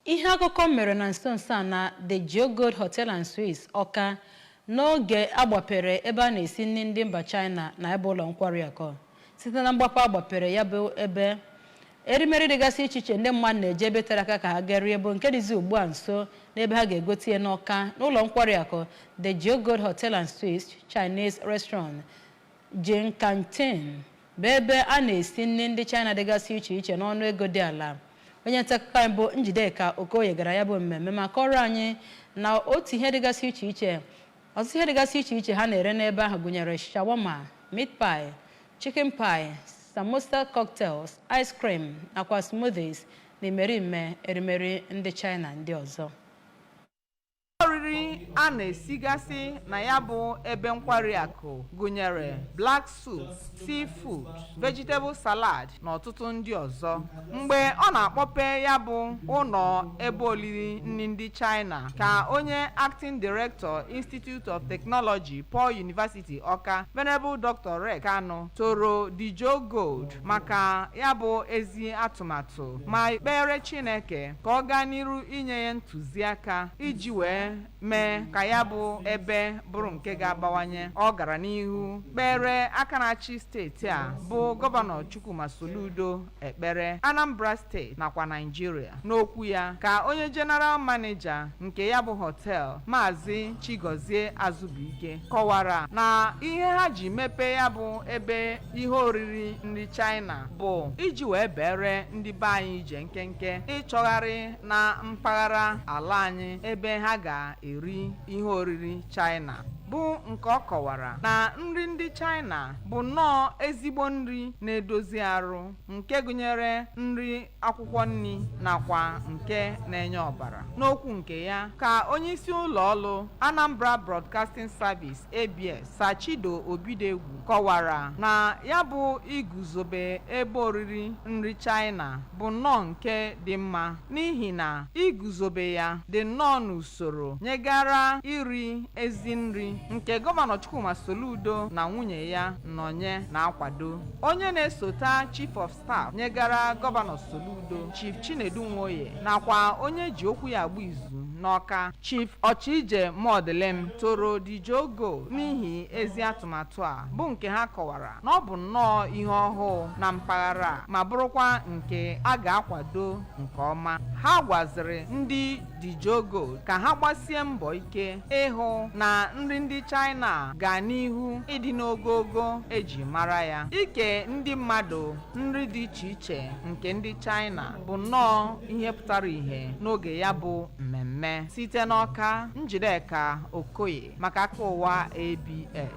Ihe akụkọ mere na nso nso a na The Geogold Hotel and Suites, Ọka, n'oge agbapere ebe a na-esi nri ndị mba China na ebe ụlọ nkwari akụ. Site na mgbapụ agbapere ya bụ ebe, erimeri dịgasị iche iche ndị mmadụ na-eje ebe tere aka ka ha gaa rie bụ nke dịzi ugbu a nso n'ebe ha ga-egote ya n'Ọka, n'ụlọ nkwari akụ The Geogold Hotel and Suites Chinese Restaurant Jin Canteen, bụ ebe a na-esi nri ndị China dịgasị iche iche n'ọnụ ego dị ala. Onye nta akụkọ anyị bụ Njideka Okoye gara ya bụ mmemme ma kọrọ anyị na otu ihe dịgasị iche iche, ọtụtụ ihe dịgasị iche iche ha na-ere n'ebe ahụ gụnyere shawarma, meat pie, chicken pie, samosa, cocktails, ice cream nakwa smoothies na imerime erimeri ndị China ndị ọzọ. Oriri a na-esigasị na ya bụ ebe nkwari akụ gụnyere black soup, seafood, vegetable salad na ọtụtụ ndị ọzọ. Mgbe ọ na-akpọpe ya bụ ụlọ ebe oriri nri ndị China, ka onye acting director, Institute of Technology, Paul University, Ọka, Venerable Dr. Rex Kanu, toro Dijo Gold maka ya bụ ezi atụmatụ ma kpere Chineke ka ọ gaa n'iru inye ya ntụziaka iji wee mee ka ya bụ ebe bụrụ nke ga-abawanye. Ọ gara n'ihu kpere aka na-achị steeti a bụ Gọvanọ Chukwuma Soludo ekpere, Anambra Steeti nakwa Naijiria. N'okwu ya, ka onye general manager nke ya bụ hotel, Maazị Chigozie Azụbụike, kọwara na ihe ha ji mepee ya bụ ebe ihe oriri nri China bụ iji wee bere ndị be anyị ije nkenke ịchọgharị na mpaghara ala anyị ebe ha ga-eri ihe oriri China, bụ nke ọ kọwara na nri ndị China bụ nnọọ ezigbo nri na-edozi arụ, nke gụnyere nri akwụkwọ nri nakwa nke na-enye ọbara. N'okwu nke ya, ka onyeisi ụlọ ọrụ Anambra Broadcasting Service, ABS, Sachido Obidegwu, kọwara na ya bụ iguzobe ebe oriri nri China bụ nnọọ nke dị mma, n'ihi na iguzobe ya dị nnọọ n'usoro nyegara iri ezi nri nke Gọvanọ Chukwuma Soludo na nwunye ya nọnye na-akwado. Onye na-esota chief of staff nyegara Gọvanọ Soludo, Chief Chinedu Nwoye, nakwa onye ji okwu ya agba izu n'Ọka, Chief Ọchịije Modilem, toro Dijogo n'ihi ezi atụmatụ a, bụ nke ha kọwara na ọ bụ nnọọ ihe ọhụụ na mpaghara a ma bụrụkwa nke a ga-akwado nke ọma. Ha gwaziri ndị Dijogo ka ha gbasie mbọ ike ịhụ na nri ndị China gaa n'ihu ịdị n'ogogo eji mara ya. Ike ndị mmadụ nri dị iche iche nke ndị China bụ nnọọ ihe pụtara ìhè n'oge ya bụ mmemme. Site n'Ọka, Njideka Okoye maka aka ụwa ABS.